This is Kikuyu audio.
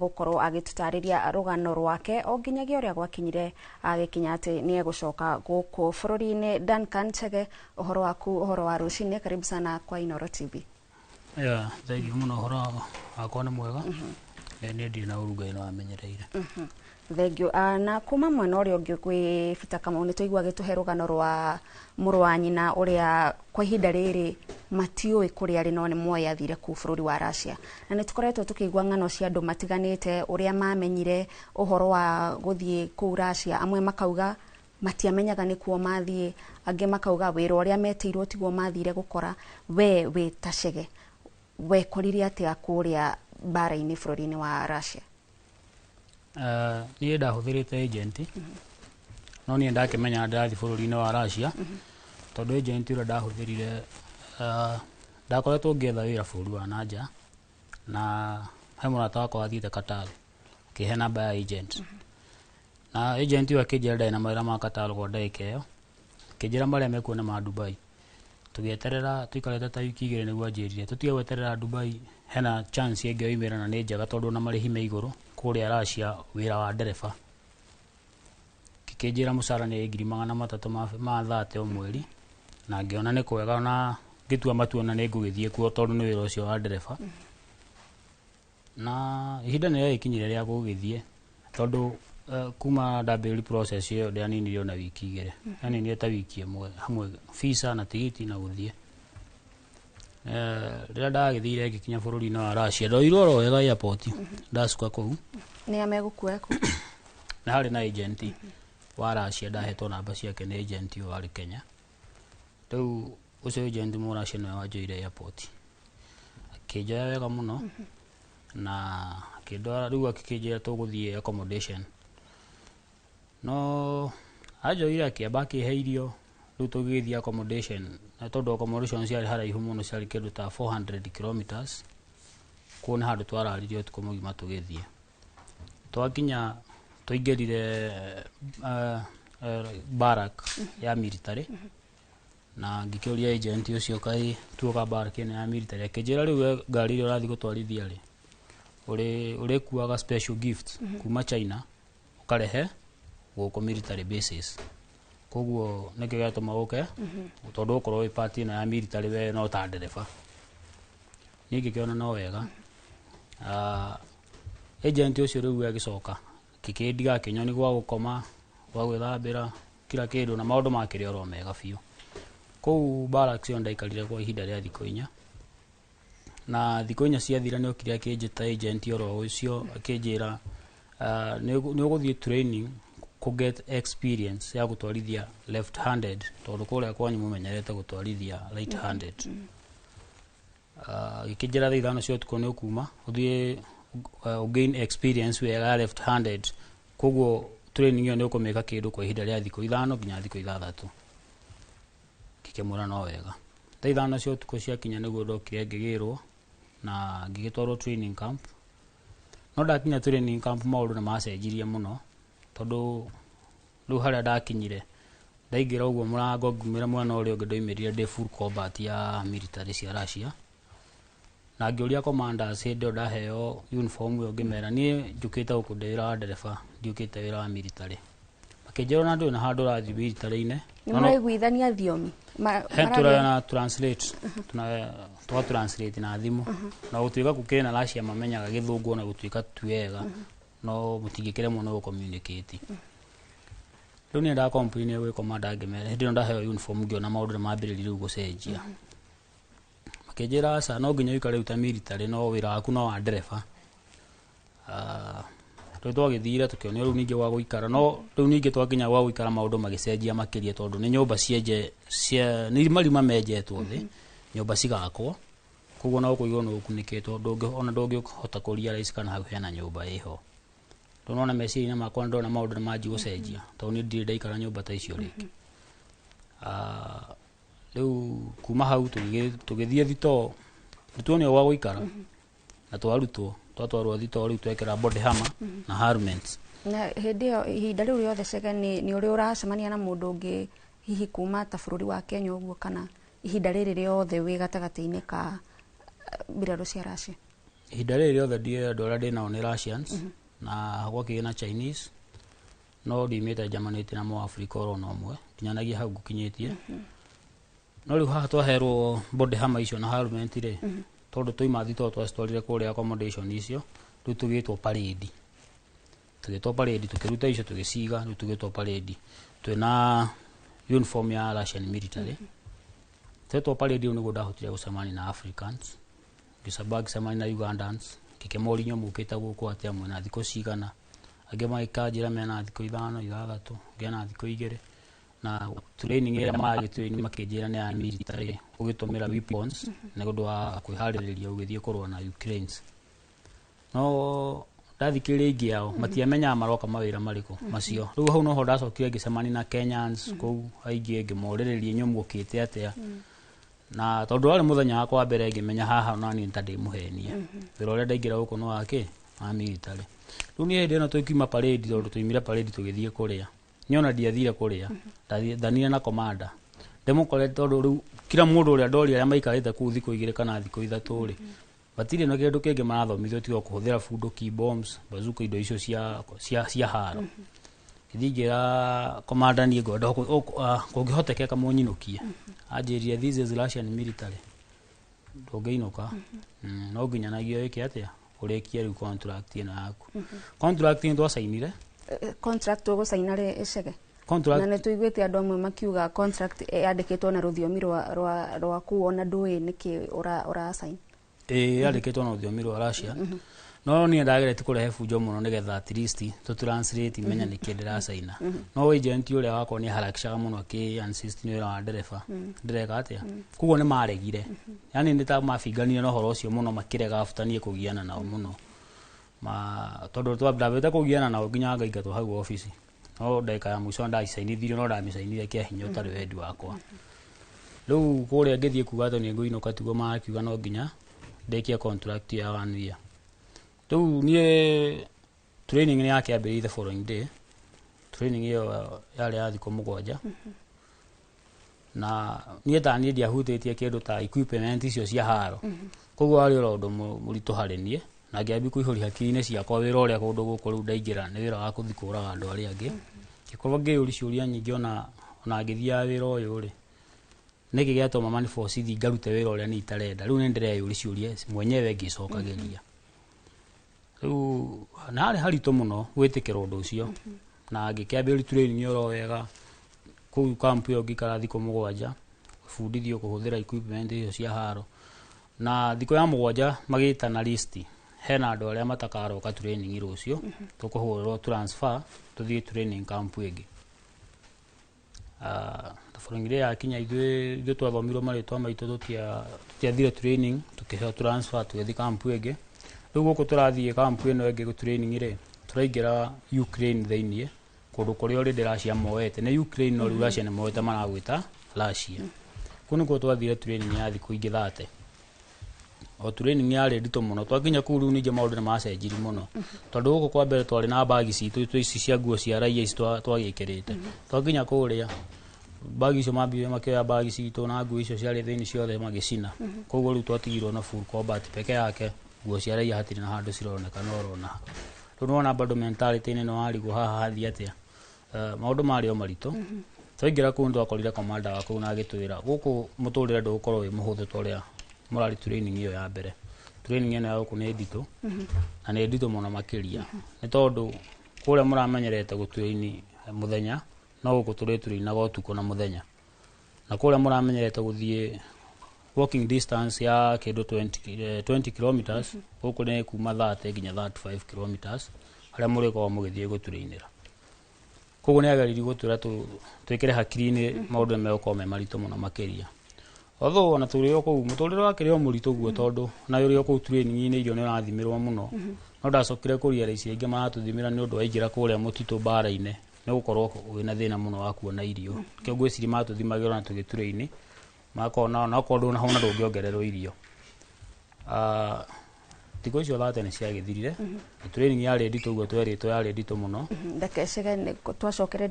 Gũkorwo agĩtũtarĩria rũgano rwake o nginyagia ũrĩa gwakinyire agĩkinya atĩ nĩ egũcoka gũkũ bũrũri-inĩ. Duncan Chege, ũhoro waku, ũhoro wa rũcinĩ, karibu sana kwa Inoro TV. Yeah, thengiũ mũno, ũhoro wakwa nĩ mwega. Niĩ ndirĩ na ũru, Ngai no amenyereire. Thengiũ. Na kuma mwena ũrĩa ũngĩ kwĩ Peter Kamau, nĩ twaigua agĩtũhe rũgano rwa mũrũ wa nyina ũrĩa kwa ihinda rĩrĩ matiũĩ kũrĩa arĩ, no nĩ moĩ athire kũu bũrũri wa Russia. Na nĩ tũkoretwo tũkĩigua ng'ano cia andũ matiganĩte ũrĩa mamenyire ũhoro wa gũthiĩ kũu Russia. Amwe makauga matiamenyaga nĩkuo mathiĩ, angĩ makauga wĩra ũrĩa metĩirwo tiguo mathire gũkora. We wĩ ta Chege, wekorire atĩa kũrĩa mbara-inĩ bũrũri-inĩ wa Russia? Niĩ ndahũthĩrĩte agent, no niĩ ndakĩmenya ndĩrathiĩ bũrũri-inĩ wa Russia tondũ agent ũrĩa ndahũthĩrire, ndakoretwo ngĩetha wĩra bũrũri wa nanja, na he mũrata wakwa wathiĩte Qatar, akĩhe namba ya agent, na agent ũyũ akĩnjĩra ndarĩ na mawĩra ma Qatar kwa ndagĩka ĩyo, akĩnjĩra marĩa mekuo nĩ ma Dubai. Tũgĩeterera, tũikarĩte ta wiki 2 nĩguo anjĩrire tũtige gweterera Dubai, hena chance ĩngĩ yoimĩra na nĩ njega tondũ ona marĩhi me igũrũ kũrĩa Russia, wĩra wa ndereba. Gĩkĩnjĩra mũcara nĩ 300,000 ma 30 o mweri, na ngĩona nĩ kwega na ngĩtua matua na nĩ ngũgĩthiĩ kuo tondũ nĩ wĩra ũcio wa ndereba. Na ihinda nĩ rĩagĩkinyire rĩa gũgĩthiĩ tondũ kuma ndambĩrĩria process ĩyo ndĩaninire ona wiki 2, yaninire ta wiki 1 hamwe visa na tigiti na gũthiĩ. Rĩrĩa ndagĩthire ngĩkinya bũrũri-inĩ wa Russia, ndoirwo oro wega airport, ndacuka kũu. Nĩ a megũkuoya kũu? Na harĩ na agent wa Russia, ndahetwo namba ciake nĩ agent ũyũ warĩ Kenya. Rĩu ũcio agent mũ Russia nĩwe wanjoire airport, akĩnjoya wega mũno na akĩndwara. Rĩu akĩnjĩra tũgũthiĩ accommodation, no anjoire akĩamba akĩhe irio. Rĩu tũgĩgĩthiĩ accommodation, na tondũ accommodation ciarĩ haraihu mũno, ciarĩ kĩndũ ta 400 kilometers, kũu nĩ handũ twararire ũtukũ mũgima tũgĩthiĩ. Twakinya tũingĩrire barrack ya military, na ngĩkĩũria agent ũcio, kaĩ tuoka barrack ĩno ya military? Akĩnjĩra rĩu we ngari ĩrĩa ũrathiĩ gũtwarithia rĩ, ũrĩkuaga special gift kuma China ũkarehe gũkũ military bases, koguo nĩkĩo gĩatũma ũke tondũ ũkorwo wĩ part ĩno ya military, we no ta ndereba. Niĩ ngĩkĩona no wega. Agent ũcio rĩu agĩcoka akĩkĩndiga, akĩnyonia gwa gũkoma, gwa gwĩthambĩra, kila kĩndũ, na maũndũ makĩrĩ oro mega biũ. Kũu barracks ĩyo ndaikarire kwa ihinda rĩa thikũ 4, na thikũ 4 ciathira nĩ okire akĩnjĩta agent oro ũcio, akĩnjĩra nĩ ũgũthiĩ training kũ get experience ya gũtwarithia left handed tondũ kũrĩa kwanyu mũmenyerete gũtwarithia right handed. Gĩkĩnjĩra thaa 5 cia ũtukũ nĩ ũkuma ũthiĩ gain experience wega ya left handed, koguo training ĩyo nĩ ũkũmĩka kĩndũ kwa ihinda rĩa thikũ 5 nginya thikũ 6. Ngĩkĩmwĩra no wega. Thaa 5 cia ũtukũ ciakinya nĩguo ndokire ngĩgĩrwo na ngĩgĩtwarwo training camp. No ndakinya training camp maũndũ nĩ macenjirie mũno, tondũ rĩu harĩa ndakinyire, ndaingĩra ũguo mũrango ngumĩra mwena ũrĩa ũngĩ, ndoimĩrire ndĩ full combat ya military cia Russia. Na ngĩũria commanders hĩndĩ ĩyo ndaheo uniform ĩyo, ngĩmera niĩ njũkĩte gũkũ ndĩ wĩra wa ndereba, ndiũkĩte wĩra wa military. Makĩnjĩra ona ndũrĩ na handũ ũrathiĩ military-inĩ. Nĩ mũraiguithania thiomi? He tũrana translate, tuna twa translate na thimũ, na gũtuĩka gũkĩrĩ na Russia mamenyaga gĩthũngũ, ona gũtuĩka ti wega, no mũtingĩkĩremwo nĩ gũ-communicate. Rĩu niĩ nda complain gwĩ commander, ngĩmera hĩndĩ ĩyo ndaheo uniform ngĩona maũndũ nĩ mambĩrĩria rĩu gũcenjia. Makĩnjĩra aca, no nginya ũikare rĩu ta military, no wĩra waku no wa ndereba. Rĩu twagĩthire tũkĩonio rĩu ningĩ gwa gũikara, no rĩu ningĩ twakinya gwa gũikara maũndũ magĩcenjia makĩria, tondũ nĩ nyũmba cienje cia nĩ marima menjetwo thĩ, nyũmba cigakwo, koguo no kũigwo nĩ gũkunĩkĩtwo, ona ndũngĩhota kũ realize kana hau hena nyũmba ĩho. Rĩu nona meciria-inĩ makwa ndona maũndũ nĩ manjia gũcenjia tondũ niĩ ndirĩ ndaikara nyũmba ta icio rĩngĩ. Rĩu kuma hau tũgĩthiĩ thitoo, nĩ tuonio gwa gũikara na twarutwo, twatwarwo thitoo rĩu twekĩra body armor na helmets. Na hĩndĩ ĩyo, ihinda rĩu rĩothe, Chege, nĩ ũrĩ ũracemania na mũndũ ũngĩ hihi kuma ta bũrũri wa Kenya ũguo, kana ihinda rĩrĩ rĩothe wĩ gatagatĩ-inĩ ka mbirarũ cia Russia? Ihinda rĩrĩ rĩothe andũ arĩa ndĩ nao nĩ Russians na gwakĩgĩ na Chinese, no ndiumĩte njamanĩtie na Mũafrika oro na ũmwe nginyanagia hau ngũkinyĩtie. No rĩu haha twaherwo body hammer icio na helmet rĩ, tondũ twaima thitoo twacitwarire kũrĩa accommodation icio, rĩu tũgĩtwo parade, tũgĩtwo parade, tũkĩruta icio tũgĩciga, rĩu tũgĩtwo parade twĩna uniform ya Russian military. Twetwo parade rĩu nĩguo ndahotire gũcemania na Africans, ngĩcamba ngĩcemania na Ugandans, ngĩkĩmoria inyuĩ mũkĩte gũkũ atĩa, mwĩna thikũ cigana? Angĩ magĩkanjĩra mena thikũ 5, 6, ũngĩ ena thikũ 2. Na training ĩrĩa maragĩtrain makĩnjĩra nĩ ya military, ũgĩtũmĩra weapons nĩ ũndũ wa kwĩharĩrĩria ũgĩthiĩ kũrũa na Ukraines. No ndathikĩrĩria aingĩ ao matiamenyaga maroka mawĩra marĩkũ macio. Rĩu hau noho ndacokire ngĩcemania na Kenyans kũu aingĩ, ngĩmorĩrĩria inyuĩ mũkĩte atĩa, na tondũ warĩ mũthenya wakwa wa mbere ngĩmenya haha ona niĩ ta ndĩ mũhenie, wĩra ũrĩa ndaingĩra gũkũ nĩ wakĩ wa military. Rĩu niĩ hĩndĩ ĩno tũkiuma parade, tondũ tũimire parade tũgĩthiĩ kũrĩa, niĩ ona ndiathire kũrĩa, ndathiire na commander ndĩmũkore, tondũ rĩu kila mũndũ ũrĩa ndoria arĩa maikarĩte kũu thikũ 2 kana thikũ 3 rĩ, matirĩ na kĩndũ kĩngĩ marathomithio tiga kũhũthĩra bunduki, bombs, bazooka, indo icio cia haro. Ngĩthiĩ ngĩra commander niĩ ngwenda kũngĩhotekeka mũnyinũkie. Anjĩrire, "This is Russian military, ndũngĩinũka, no nginyanagia wĩke atĩa, ũrĩkie rĩu contract ĩno yaku." Contract nĩ twacainire. Contract ũgũcaina rĩ, Icege? Contract. Na nĩ tũiguĩte andũ amwe makiuga contract yandĩkĩtwo na rũthiomi rwa kũu, ona ndũĩ nĩkĩ ũracaina. Ĩĩ, yandĩkĩtwo na rũthiomi rwa Russia, no niĩ ndageretie kũrehe bunjo mũno nĩgetha at least tũ translate menye nĩkĩ ndĩracaina, no agent ũrĩa wakwa nĩ harakishaga mũno akĩ insist nĩ wĩra wa ndereba ndĩreka atĩa. Koguo nĩ maregire, yani nĩ ta mabinganire na ũhoro ũcio mũno, makĩrega after niĩ kũgiana nao mũno, ma tondũ ndambĩte kũgiana nao nginya ngaingatwo hau obici, no ndagĩka ya mũico ndacainithirio, no ndamĩcainire kĩa hinya ũtarĩ wendi wakwa. Rĩu kũrĩa ngĩthiĩ kuga atĩ nĩ ngũinũka, tiguo marakiuga no nginya ndĩkie contract ya one year. Rĩu niĩ training nĩ yakĩambĩrĩirie the following day. Training ĩyo yarĩ ya thikũ 7, na niĩ ta niĩ ndiahutĩtie kĩndũ ta equipment icio cia haro, koguo warĩ oro ũndũ mũritũ harĩ niĩ, na ngĩambia kũihũria hakiri-inĩ ciakwa wĩra ũrĩa kũndũ gũkũ rĩu ndaingĩra nĩ wĩra wa kũthiĩ kũraga andũ arĩa angĩ. Ngĩkorwo ngĩyũria ciũria nyingĩ, ona ngĩthiaga wĩra ũyũ rĩ, nĩkĩ gĩatũma maniforce thiĩ ngarute wĩra ũrĩa niĩ itarenda? Rĩu nĩ ndĩreyũria ciũria mwenyewe ngĩcokagĩria. Rĩu na harĩ haritũ mũno gwĩtĩkĩra ũndũ ũcio, na ngĩkĩambĩrĩria training oro wega kũu kampu ĩyo, ngĩikara thikũ 7 gũbundithio kũhũthĩra equipment icio cia haro. Na thikũ ya 7 magĩtana list, hena andũ arĩa matakaroka training rũciũ, tũkũhũrĩrwo transfer tũthiĩ training camp ĩngĩ. The following day yakinya, ithuĩ twathomirwo marĩtwa maitũ, tũtiathire training, tũkĩheo transfer tũgĩthiĩ kampu ĩngĩ. Rĩu gũkũ tũrathiĩ kampu ĩno ĩngĩ training rĩ, tũraingĩra Ukraine thĩiniĩ, kũndũ kũrĩa already Russia moete nĩ Ukraine, no rĩu Russia nĩ moete maragwĩta Russia. Kũu nĩkuo twathire training ya thikũ ingĩ 30. O training yarĩ nditũ mũno. Twakinya kũu rĩu ningĩ maũndũ nĩ macenjirie mũno, tondũ gũkũ kwa mbere twarĩ na bagi citũ ici cia nguo cia raia ici twagĩkĩrĩte. Twakinya kũrĩa, bagi icio mambire makĩoya bagi citũ na nguo icio ciarĩ thĩinĩ ciothe magĩcina. Koguo rĩu twatigirwo na full combat peke yake, nguo cia raia hatirĩ na handũ cironeka orona. Rĩu nĩwona bado mentality-inĩ nĩ warigwo haha hathiĩ atĩa. Maũndũ marĩ o maritũ. Twaingĩra kũu nĩtwakorire commander wa kũu na agĩtwĩra gũkũ mũtũrĩre ndũgũkorwo wĩ mũhũthũ ta ũrĩa mũrarĩ training ĩyo ya mbere. Training ĩno ya gũkũ nĩ nditũ, na nĩ nditũ mũno makĩria, nĩ tondũ kũrĩa mũramenyerete gũtrain mũthenya, no gũkũ tũrĩtrainaga ũtukũ na mũthenya, na kũrĩa mũramenyerete gũthiĩ walking distance ya kĩndũ 20 kilometers, gũkũ nĩ kuma 30 nginya 35 kilometers harĩa mũrĩkoragwo mũgĩthiĩ gũtrainĩra. Koguo nĩ ageririe gũtwĩra twĩkĩre hakiri-inĩ maũndũ nĩ megũkorwo me maritũ mũno makĩria. Although ona tũrĩ o kũu mũtũrĩre wakĩrĩ o mũritũ guo, tondũ ona ũrĩ o kũu training-inĩ irio nĩ ũrathimĩrwo mũno, no ndacokire kũrealize aingĩ maratũthimĩra nĩ ũndũ waingĩra kũrĩa mũtitũ mbara-inĩ nĩ gũkorwo wĩna thĩna mũno wa kuona irio. Kĩo ngwĩciria matũthimagĩra ona tũgĩtrain makona onakorwo ndũnahũna ndũngĩongererwo irio. Thikũ icio 30 nĩ ciagĩthirire na training yarĩ nditũ ũguo twerĩtwo yarĩ nditũ mũno. Ndakecege twacokereria.